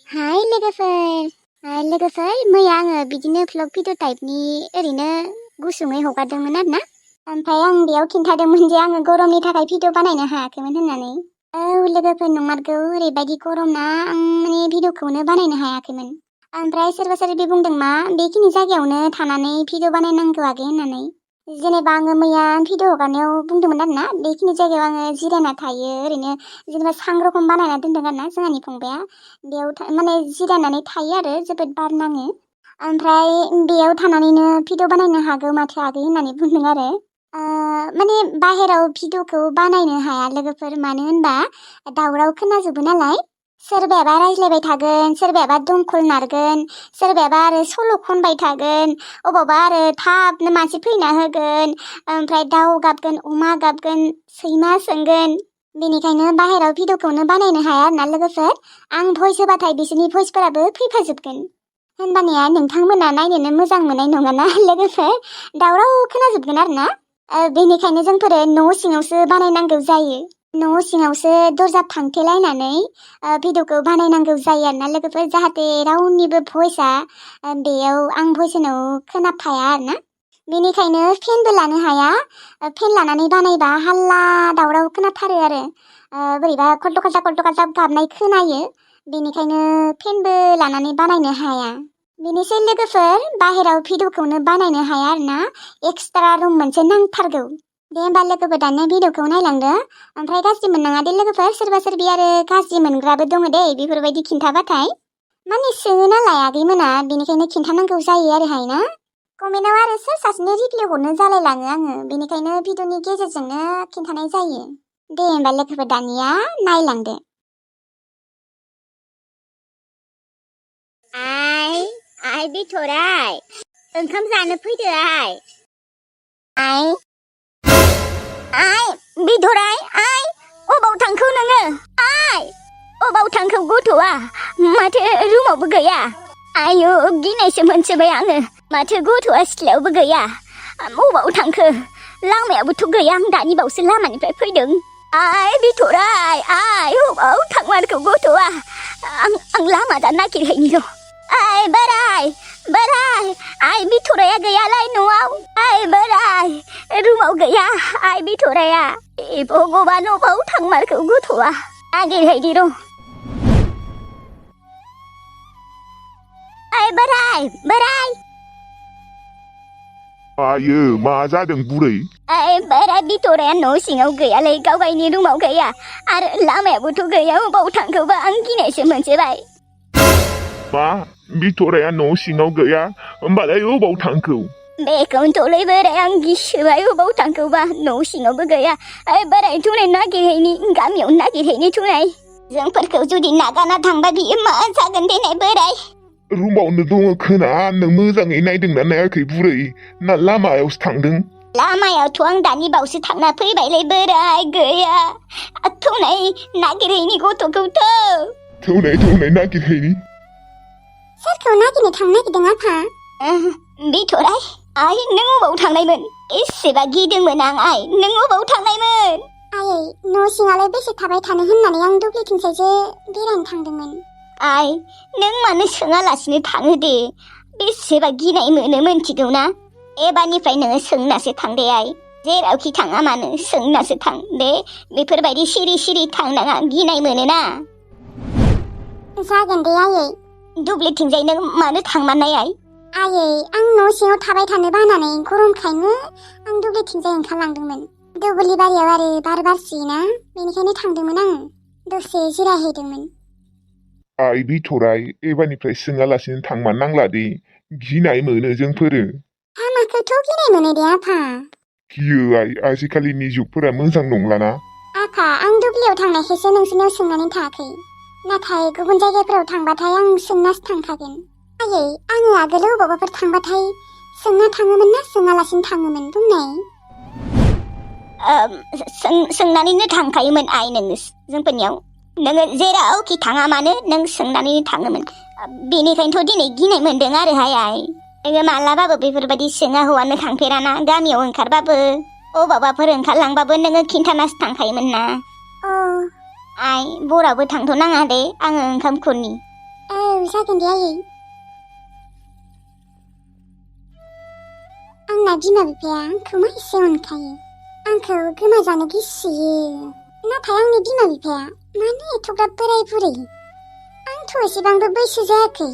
हाय लोगोफोर मैया आङो बिदिनो भ्लग भिडिअ टाइपनि ओरैनो गुसुङै हगारदोंमोन आरोना ओमफ्राय आं बेयाव खिन्थादोंमोन जे आङो गरमनि थाखाय भिडिअ बानायनो हायाखैमोन होननानै। औ लोगोफोर नंमारगौ, ओरैबायदि गरमना आं माने भिडिअखौनो बानायनो हायाखैमोन। ओमफ्राय सोरबा सोरबि बुंदों मा बेखिनि जायगायावनो थानानै भिडिअ बानायनांगौ आगै होननानै। जेनेबा आङो मैया भिडिअ हगारनायाव बुंदोंमोन आरोना बेखिनि जायगायाव आङो जिरायना थायो, ओरैनो जेनेबा सां रखम बानायना दोनदों आरोना जोंहानि फंबाया। बेयाव माने जिरायनानै थायो आरो जोबोद बार नाङो। ओमफ्राय बेयाव थानानैनो भिडिअ बानायनो हागौ माथो आगै होननानै बुंदों आरो। माने बाहेराव भिडिअखौ बानायनो हाया लोगोफोर, मानो होनबा दावराव खोनाजोबो नालाय। सोरबायाबा रायज्लायबाय थागोन, सोरबायाबा दंखल नारगोन, सोरबायाबा आरो सल' खनबाय थागोन, अबावबा आरो थाबनो मानसि फैना होगोन, ओमफ्राय दाउ गाबगोन, अमा गाबगोन, सैमा सोंगोन। बेनिखायनो बाहेराव भिडिअखौनो बानायनो हाया आरोना लोगोफोर। आं भइस होबाथाय बिसोरनि भइसफोराबो फैफाजोबगोन। होनबानिया नोंथांमोना नायनोनो मोजां मोननाय नङाना लोगोफोर, दावराव खोनाजोबगोन आरोना। बेनिखायनो जोंफोरो न' सिङावसो बानायनांगौ जायो। न' सिङावसो दरजा फांथेलायनानै भिडिअखौ बानायनांगौ जायो आरोना लोगोफोर, जाहाथे रावनिबो भइसआ बेयाव आं भइस होनायाव खोनाफाया आरोना। बेनिखायनो फेनबो लानो हाया, फेन लानानै बानायबा हाल्ला दावराव खोनाथारो आरो बोरैबा खल्थ' खाल्थाब गाबनाय खोनायो। बेनिखायनो फेनबो लानानै बानायनो हाया। बेनोसै लोगोफोर, बाहेराव भिडिअखौनो बानायनो हाया आरोना, एक्सट्रा रुम मोनसे नांथारगौ। दे होमबा लोगोफोर दानो भिडिअखौ नायलांदो, ओमफ्राय गाज्रि मोननाङा दे लोगोफोर, सोरबा सोरबि आरो गाज्रि मोनग्राबो दङ दे बेफोरबायदि खिन्थाबाथाय। माने सोङो नालाय आगैमोना, बेनिखायनो खिन्थानांगौ जायो आरोहाय ना। कमेन्टआव आरो सोर सासेनो रिप्लाय हरनो जालायलाङो आङो, बेनिखायनो भिडिअनि गेजेरजोंनो खिन्थानाय जायो। दे होमबा लोगोफोर दानिया नायलांदो। आइ बिथराय, ओंखाम जानो फैदो आइ बिथराय, अबाव थांखो नोङो? अबाव थांखो गथ'आ? माथो रुमावबो गैया? आयु गिनायसो मोनसोबाय आङो, माथो गथ'आ सिथ्लायावबो गैया? अबाव थांखो? लामायाबोथ' गैया, आं दानि बावसो लामानिफ्राय फैदों। बिथराय, अबाव थांमारखो गथ'आ? आं लामा दा नागिरहैनि र'। बोराय, बिथराया गैयालाय न'आव। बोराय, रुमाव गैया बिथराया। भगबान, अबाव थांमारखो गथ'आ? नागिरहैनि र'। बोराय आयो मा जादों बुरै? बोराय, बिथराया न' सिङाव गैयालै, गाव गावनि रुमाव गैया, आरो लामायाबोथ' गैया, अबाव थांखोबा आं गिनायसो मोनसोबाय। मा बिथराया न' सिङाव गैया? होमबालाय अबाव थांखो? बेखौनोथ'लै बोराय, आं गिसोबाय, अबाव थांखोबा, न' सिङावबो गैया। बोराय थुनाय नागिरहैनि, गामियाव नागिरहैनि थुनाय। जोंफोरखौ जुदि नागारना थांबा बियो मा जागोन देनाय बोराय? रुमावनो दङ खोना, नों मोजाङै नायदोंना नायाखै बुरै? ना लामायावसो थांदों? लामायावथ' आं दानि बावसो थांना फैबायलै बोराय, गैया। थौनाय नागिरहैनि गथ'खौथ'। थौनाय नागिरहैनि? सोरखौ नागिरनो थांनो नागिरदों आफा? बिथराय, नों अबाव थांनायमोन? एसेबा गिदोंमोन आं, नों अबाव थांनायमोन? न' सिङावलाय बेसे थाबाय थानो होननानै आं दुब्लिथिंजायसो बेरायनो थांदोंमोन। नों मानो सोङालासिनो थाङो दे? बेसेबा गिनाय मोनो मोनथिगौ ना? एबारनिफ्राय नोङो सोंनासो थां दे जेरावखि थाङा मानो सोंनासो थां दे। बेफोरबायदि सिरि थांनाङा, गिनाय मोनोना। जागोन दे आयै। दुब्लिथिंजाय नों मानो थांमारनाय आं न' सिङाव थाबाय थानो बानानै गरमखायनो आं दुब्लिथिंजाय ओंखारलांदोंमोन। दुब्लि बारियाव आरो बार बारसोयोना, बेनिखायनो थांदोंमोन आं, दसे जिरायहैदोंमोन। बिथराय, एबारनिफ्राय सोङालासिनो थांमारनांला दे, गिनाय मोनो जोंफोरो। माखौथ' गिनाय मोनो दे आफा? गियो आजिखालिनि जुगफोरा मोजां नंलाना। आफा, आं दुब्लियाव थांनायखायसो नोंसोरनाव सोंनानै थाङाखै, नाथाय गुबुन जायगाफोराव थांबाथाय आं सोंनासो थांखागोन। आङो आगोलाव बबावबाफोर थांबाथाय सोंना थाङोमोन ना सोङालासिनो थाङोमोन बुंनाय? सोंनानैनो थांखायोमोन नोङो जोंफोरनियाव। नोङो जेरावखि थाङा मानो नों सोंनानैनो थाङोमोन। बेनिखायनोथ' दिनै गिनाय मोनदों आरोहाय। नोङो मालाबाबो बेफोरबायदि सोङा हौवानो थांफेराना, गामियाव ओंखारबाबो अबावबाफोर ओंखारलांबाबो नोङो खिन्थानासो थांखायोमोन ना। बरावबो थांथ'नाङा दे, आङो ओंखाम खुरनि। जागोन दे आयै आंना बिमा बिफाया आंखौ मा एसे अनखायो आंखौ गोमाजानो गिसियो नाथाय आंनि बिमा बिफाया मानो एथ'ग्राब बोराय बुरै आंथ' एसेबांबो बैसो जायाखै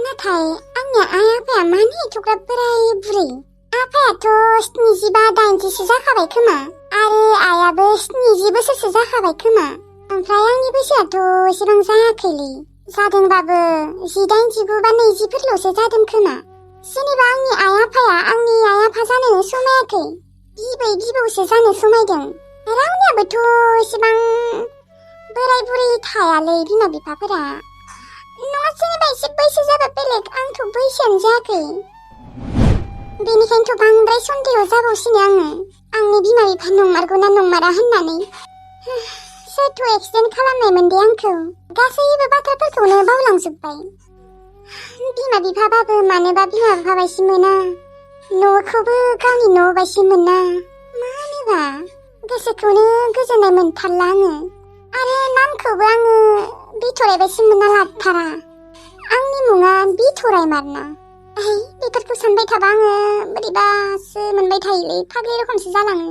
नाथाय आंनि आइ आफाया मानो एथ'ग्राब बोराय बुरै आफायाथ' 75-80सो जाखाबाय खोमा आरो आइयाबो 70 बोसोरसो जाखाबाय खोमा ओमफ्राय आंनि बैसोआथ' एसेबां जायाखैलै जादोंबाबो 18-19 बा 20फोरल'सो जादों खोमा जेनेबा आंनि आइ आफाया आंनि आइ आफा जानोनो समायाखै बिबै बिबौसो जानो समायदों रावनियाबोथ' एसेबां बोराय बुरै थायालै बिमा बिफाफोरा नङा जेनेबा एसे बैसो जाबा बेलेग आंथ' बैसोआनो जायाखै बेनिखायनोथ' बांद्राय सन्देह जाबावसिनो आङो आंनि बिमा बिफा नंमारगौना नंमारा होननानै सोरथ' एक्सिडेन्ट खालामनायमोन दे आंखौ गासैबो बाथ्राफोरखौनो बावलांजोब्बाय बिमा बिफाबाबो मानोबा बिमा बिफा बायदि मोना न'खौबो गावनि न' बायदि मोना मानोबा गोसोखौनो गोजोननाय मोनथारला आङो आरो नामखौबो आङो बिथराय बायदि मोनना लाथारा आंनि मुङा बिथराय मारना बेफोरखौ सानबाय थाबा आङो बोरैबासो मोनबाय थायोलै फाग्लि रखमसो जालाङो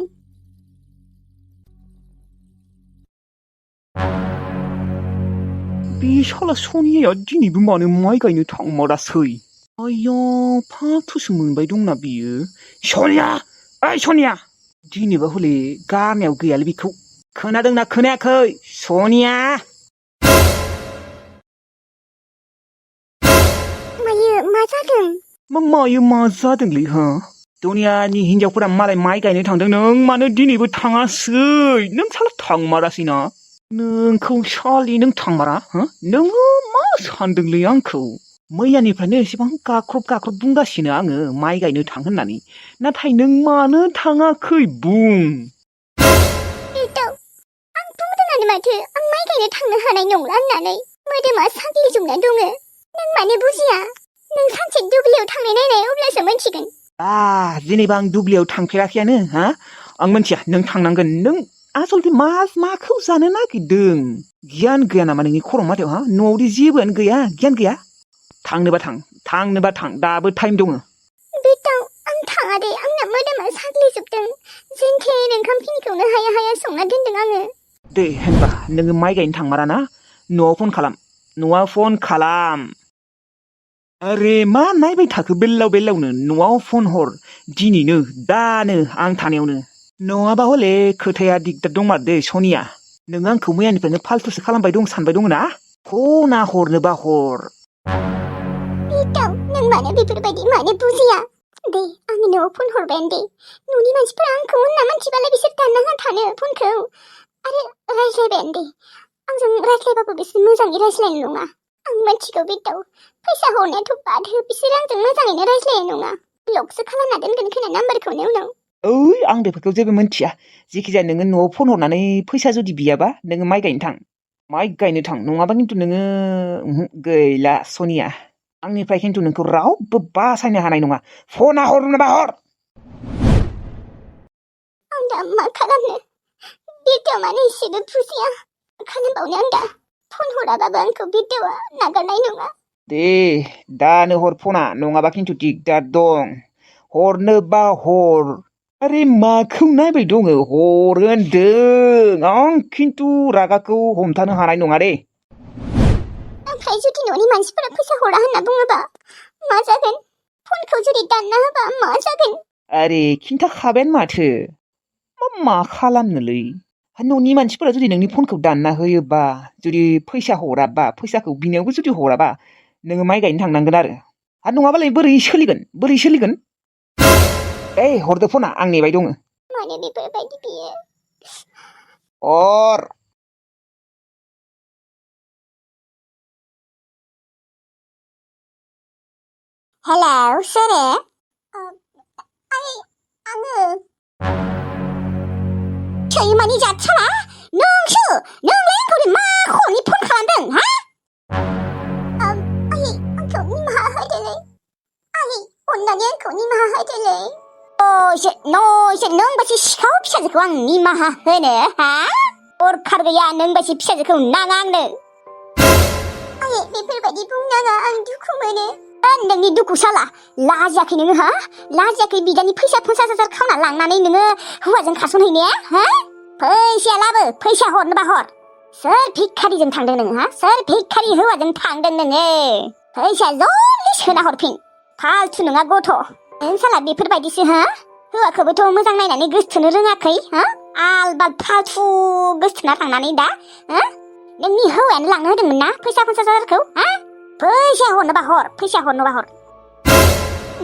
बे साला सनिया दिनैबो मानो माइ गायनो थांमारासै आया फाथुसो मोनबाय दंना बियो सनिया ओइ सनिया दिनैबा हले गारनायाव गैयालै बेखौ खोनादोंना खोनायाखै सनिया मा जादों मा जादोंलै हा दुनियानि हिनजावफोरा मालाय माइ गायनो थांदों नों मानो दिनैबो थाङासै नों साला थांमारासै ना नोंखौ सालि नों थांमारा हो नोङो मा सानदोंलै आंखौ मैयानिफ्रायनो एसेबां गाख्रब बुंगासिनो आङो माइ गायनो थां होननानै नाथाय नों मानो थाङाखै बुं आं बुंदोंआनो माथो आं माइ गायनो थांनो हानाय नंला होननानै मोदोमा साग्लिजोबना दङ नों मानो बुजिया नों सानसे दुब्लियाव थांनाय नायनाय अब्लासो मोनथिगोन जेनेबा आं दुब्लियाव थांफेराखैयानो हा आं मोनथिया नों थांनांगोन नों आसलथे माखौ जानो नागिरदों गियान गैया नामा नोंनि खर' माथायाव हा न'आवदि जेबोआनो गैया गियान गैया थांनोबा थां दाबो टाइम दङ बेटाव आं थाङा दे आंना मोदोमा साग्लिजोबदों जेनथेन ओंखामखिनिखौनो हाया संना दोनदों आङो दे होनबा नोङो माइ गायनो थांमारा ना न'आव फन खालाम आरे मा नायबाय थाखो बेल्लावनो न'आव फन हर दिनैनो दानो आं थानायावनो नङाबा हले खोथाया दिगदार दंमारदे सनिया नों आंखौ मैयानिफ्रायनो फाल्थुसो खालामबाय दं सानबाय दङ ना फना हरनोबा हर बेटाव नों मानो बेफोरबायदि मानो बुजिया दे आं न'आव फन हरबायानो दे न'नि मानसिफोरा आंखौ होनना मिथिबालाय बिसोर दानना होना थानो फनखौ आरो रायज्लायबायानो दे आंजों रायज्लायबाबो बिसोर मोजाङै रायज्लायनाय नङा आं मिथिगौ बेटाव फैसा हरनायाथ' बाद हो बिसोर आंजों मोजाङैनो रायज्लायनाय नङा ब्लकसो खालामना दोनगोन खोना नाम्बारखौनो उनाव ओइ आं बेफोरखौ जेबो मिन्थिया जेखिजाया नोङो न'आव फन हरनानै फैसा जुदि बियाबा नोङो माइ गायनो थां नङाबा खिन्थु नोङो गैला सनिया आंनिफ्राय खिन्थु नोंखौ रावबो बासायनो हानाय नङा फना हरनोबा हर आं दा मा खालामनो बेटाव मानो एसेबो बुजिया खालामबावनो आं दा फन हराबाबो आंखौ बेटावा नागारनाय नङा दे दानो हर फना नङाबा खिन्थु दिगदार दं हरनोबा हर आरे माखौ नायबाय दङ हर होनदों आं खिन्थु रागाखौ हमथानो हानाय नङा दे ओमफ्राय जुदि न'नि मानसिफोरा फैसा हरा होनना बुङोबा मा जागोन फनखौ जुदि दानना होबा मा जागोन आरे खिन्थाखाबायानो माथो मा खालामनोलै न'नि मानसिफोरा जुदि नोंनि फनखौ दानना होयोबा जुदि फैसा हराबा फैसाखौ बिनायावबो जुदि हराबा नोङो माइ गायनो थांनांगोन आरो नङाबालाय बोरै सोलिगोन हरदो फना आं नेबाय दङ मानो बेफोरबायदि बियो हर हेलौ सोरो आङो थैमानि जाथारा नोंलाय आंखौ मा खनि फन खालामदों हा आंखौ निमाहा होदोलै अननानै आंखौ निमाहा होदोलै नों बासि सिखाव फिसाजोखौ आं निमाहा होनो हा दरखार गैया नों बासि फिसाजोखौ नाङा आंनो आयै बेफोरबायदि बुंनाङा आं दुखु मोनो नोंनि दुखु साला लाजियाखै नोङो हा लाजियाखै बिदानि फैसा 50,000 खावना लांनानै नोङो हौवाजों खारसनहैनाया हा फैसाया लाबो फैसा हरनोबा हर सोर भिखारिजों थांदों नोङो हा सोर भिखारि हौवाजों थांदों नोङो फैसाया जल्दि सोना हरफिन फालतु नङा गथ' नों साला बेफोरबायदिसो हा हौवाखौबोथ' मोजां नायनानै गोसथोनो रोङाखै हा आलबाल फालतु गोसथोना थांनानै दा हा नोंनि हौवायानो लांनो होदोंमोन ना फैसा 50,000खौ हा फैसा हरनोबा हर फैसा हरनोबा हर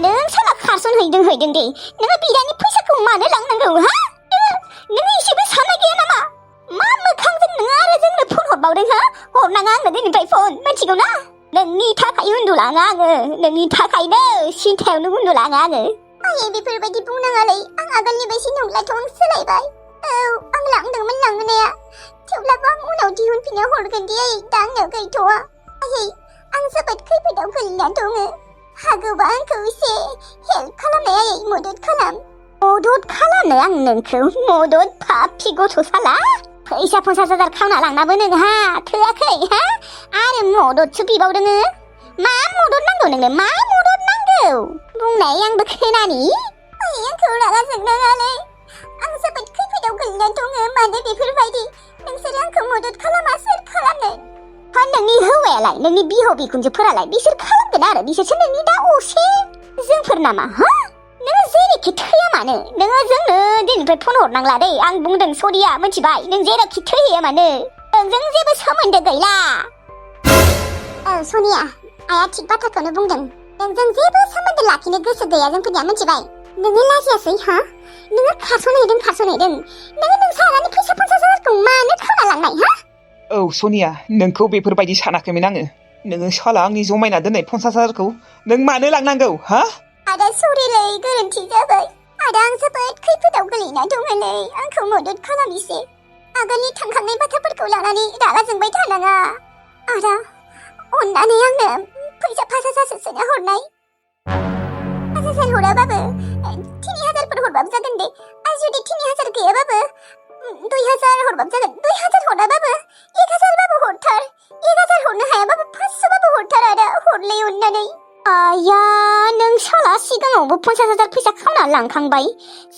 नों साला खारसनहैदों दे नोङो बिदानि फैसाखौ मानो लांनांगौ हा नोङो एसेबो साननाय गैया नामा मा मोखांजों नोङो आरो जोंनो फन हरबावदों हा हरनाङा आंनो दिनैनिफ्राय फन मिथिगौ ना नोंनि थाखाय उन्दुलाङा आङो नोंनि थाखायनो सिन्थायावनो उन्दुलाङा आङो आयै बेफोरबायदि बुंनाङालै आं आगोलनि बायदि नंलाथ' आं सोलायबाय औ आं लांदोंमोन लांनाया थेवब्लाबो आं उनाव दिहुनफिनना हरगोन दे आयै दा आंनाव गैथ'वा आयै आं जोबोद खैफोदाव गोलैना दङ हागौबा आंखौ एसे हेल्प खालामनाय आयै मदद खालाम मदद खालामनो आं नोंखौ मदद पापि गथ' साला फैसा 50,000 खावना लांनाबो नोंहा थोआखै हा आरो मददसो बिबावदों मा मदद नांगौ नोंनो मा मदद नांगौ बुंनाय आंबो खोनानि आयै आंखौ रागा जोंनाङालै आं जोबोद खैफोदाव गोलैना दङ मानो बेफोरबायदि नोंसोर आंखौ मदद खालामा सोर खालामनो नोंनि हौवायालाय नोंनि बिहाव बिखुनजोफोरालाय बिसोर खालामगोन आरो बिसोरसो नोंनि दा असे जोंफोर नामा हा नोङो जेरैखि थैया मानो नोङो जोंनो दिनैनिफ्राय फन हरनांला दै आं बुंदों सरिया मिथिबाय नों जेरावखि थैया मानो नोंजों जेबो सोमोन्दो गैला सनिया आइया थिग बाथ्राखौनो बुंदों नोंजों जेबो सोमोन्दो लाखिनो गोसो गैया जोंफोरनिया मिथिबाय नोङो लाजियासै हा नोङो खारसनहैदों नोङो नों सारानि फैसा 50,000खौ मानो खावना लांनाय हा औ सनिया नोंखौ बेफोरबायदि सानाखैमोन आङो नोङो साला आंनि जमायना दोननाय 50,000खौ नों मानो लांनांगौ हा आदा सरिलै गोरोन्थि जाबाय आदा आं जोबोद खैफोदाव गोलैना दङलै आंखौ मदद खालाम एसे आगोलनि थांखांनाय बाथ्राफोरखौ लानानै रागा जोंबाय थानाङा आदा अननानै आंनो फैसा 5,000सो सोना हरनाय 5,000 हराबाबो 3,000फोर हरबाबो जागोन दे आरो जुदि 3,000 गैयाबाबो 2,000 हरबाबो जागोन 2,000 हराबाबो 1,000बाबो हरथार 1,000 हरनो हायाबाबो 500बाबो हरथार आदा हरलै अननानै आया नों साला सिगाङावबो 50,000 फैसा खावना लांखांबाय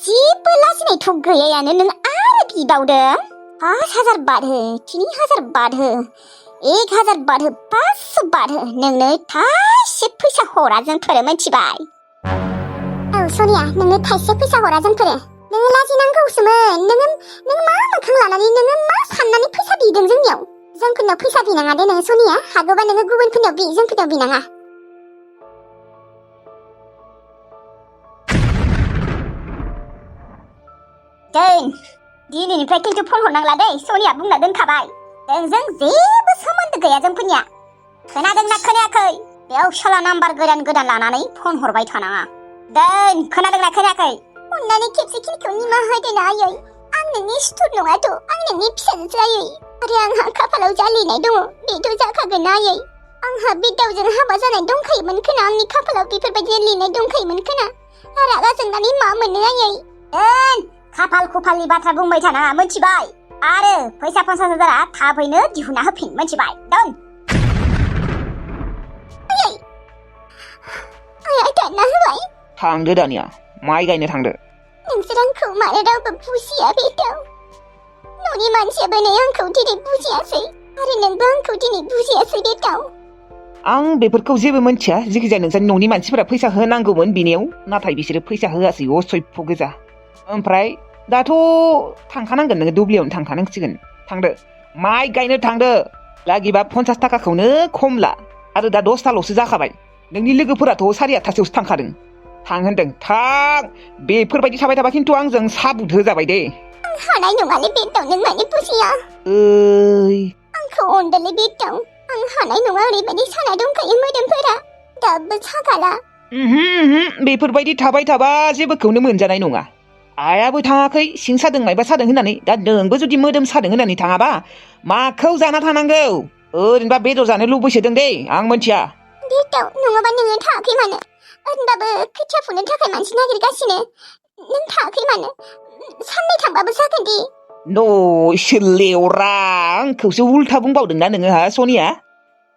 जेबो लाजिनायथ' गैयायानो नों आरो बिबावदों 5,000 बाद हो 3,000 बाद हो 1,000 बाद हो 500 बाद हो नोंनो थाइसे फैसा हरा जोंफोरो मिथिबाय औ सनिया नोंनो थाइसे फैसा हरा जोंफोरो नोङो लाजिनांगौसोमोन नों मा मोखां लानानै नोङो मा साननानै फैसा बिदों जोंनियाव जोंफोरनाव फैसा बिनाङा दे नोङो सनिया हागौबा नोङो गुबुनफोरनाव बि जोंफोरनाव बिनाङा दिनैनिफ्राय खिन्थु फन हरनांला दै सनिया बुंना दोनखाबाय नोंजों जेबो सोमोन्दो गैया जोंफोरनिया खोनादोंना खोनायाखै बेयाव साला नाम्बार गोदान लानानै फन हरबाय थानाङा खोनादोंना खोनायाखै अननानै खेबसेखिनिखौ निमाहा होदो ना आयै आं नोंनि सुथुर नङाथ' आं नोंनि फिसाजोसो आयै आरो आंहा खाफालाव जालिनाय दङ बेथ' जाखागोन ना आयै आंहा बे दाउजों हाबा जानाय दंखायोमोन खोना आंनि खाफालाव बेफोरबायदिनो लिरनाय दंखायोमोन खोना रागा जोंनानै मा मोनो आयै खाफाल खुफालनि बाथ्रा बुंबाय थानाङा मिथिबाय आरो फैसा 50,000 थाबैनो दिहुनना होफिन मिथिबाय आयै दानना होबाय थांदो दानिया माइ गायनो थांदो नोंसोर आंखौ मानो रावबो बुजिया बेदाव न'नि मानसियाबो नै आंखौ दिनै बुजियासै आरो नोंबो आंखौ दिनै बुजियासै बेदाव आं बेफोरखौ जेबो मिन्थिया जिखिजाया नोंसोरनि न'नि मानसिफोरा फैसा होनांगौमोन बिनियाव नाथाय बिसोरो फैसा होआसै असभ्य गोजा ओमफ्राय दाथ' थांखानांगोन नोङो दुब्लियावनो थांखानांसिगोन थांदो माइ गायनो थांदो लागिबा 50 थाखाखौनो खमला आरो दा 10थाल'सो जाखाबाय नोंनि लोगोफोराथ' 8:30 थांखादों थां होनदों थां बेफोरबायदि थाबाय थाबा खिन्थु आंजों साबुत होजाबाय दे आं हानाय नङालै बेदाव नों मानो बुजिया आंखौ अनदोलै बेदाव आं हानाय नङा ओरैबायदि साना दंखायो मोदोमफोरा दाबो सागाला बेफोरबायदि थाबाय थाबा जेबोखौनो मोनजानाय नङा आयाबो थाङाखै सिं सादों मायबा सादों होननानै दा नोंबो जुदि मोदोम सादों होननानै थाङाबा माखौ जाना थानांगौ ओरैनोबा बेदर जानो लुबैसोदों दे आं मिथिया बेदाव नङाबा नोङो थाङाखै मानो ओरैनोबाबो खोथिया फुनो थाखाय मानसि नागिरगासिनो नों थाङाखै मानो साननै थांबाबो जागोन दे न' इसोर लेवरा आंखौसो उल्था बुंबावदोंना नोङो हा सनिया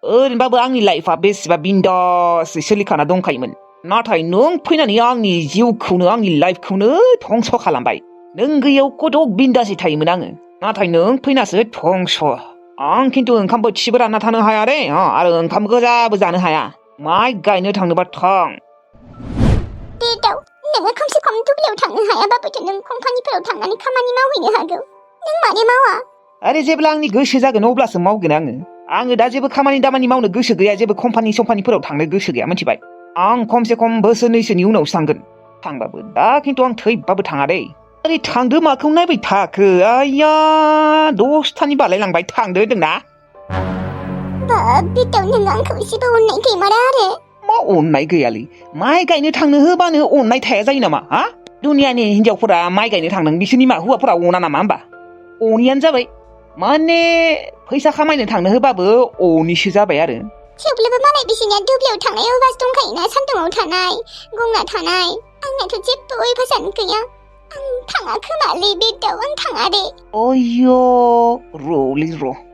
ओरैनोबाबो आंनि लाइफआ बेसेबा बिन्दासै सोलिखाना दंखायोमोन नाथाय नों फैनानै आंनि जिउखौनो आंनि लाइफखौनो धंस खालामबाय नों गैयाव कत बिन्दासै थायोमोन आङो नाथाय नों फैनासो धंस आं खिन्थु ओंखाम बोथिसेबो रानना थानो हाया दे आरो ओंखाम गोजाबो जानो हाया माइ गायनो थांनोबा थां दे दाउ नोङो खमसे खम दुब्लियाव थांनो हायाबाबोथ' नों कम्पानिफोराव थांनानै खामानि मावहैनो हागौ नों मानो मावा आरे जेब्ला आंनि गोसो जागोन अब्लासो मावगोन आङो दा जेबो खामानि दामानि मावनो गोसो गैया जेबो कम्पानि सम्पानिफोराव थांनो गोसो गैया मिथिबाय आं खमसे खम बोसोरनैसोनि उनावसो थांगोन थांबाबो दा खिन्थु आं थैबाबो थाङा दे ओरै थांदो माखौ नायबाय थाखो आइया 10थानि बालायलांबाय थांदो होनदोंना बे दाउ नों आंखौ एसेबो अननाय गैमारा आरो मा अननाय गैयालै माइ गायनो थांनो होबानो अननाय थाया जायो नामा हा दुनियानि हिनजावफोरा माइ गायनो थांदों बिसोरनि हौवाफोरा अना नामा होमबा अनियानो जाबाय माने फैसा खामायनो थांनो होबाबो अनिसो जाबाय आरो थेवब्लाबो मालाय बिसिनिया दुब्लियाव थांनाय अयभास दंखायोना सान्दुङाव थानाय गंना थानाय आंनाथ' जेबो अयभासानो गैया आं थाङा खोमालै बे दाउ आं थाङा दे अय्य' र'लै र'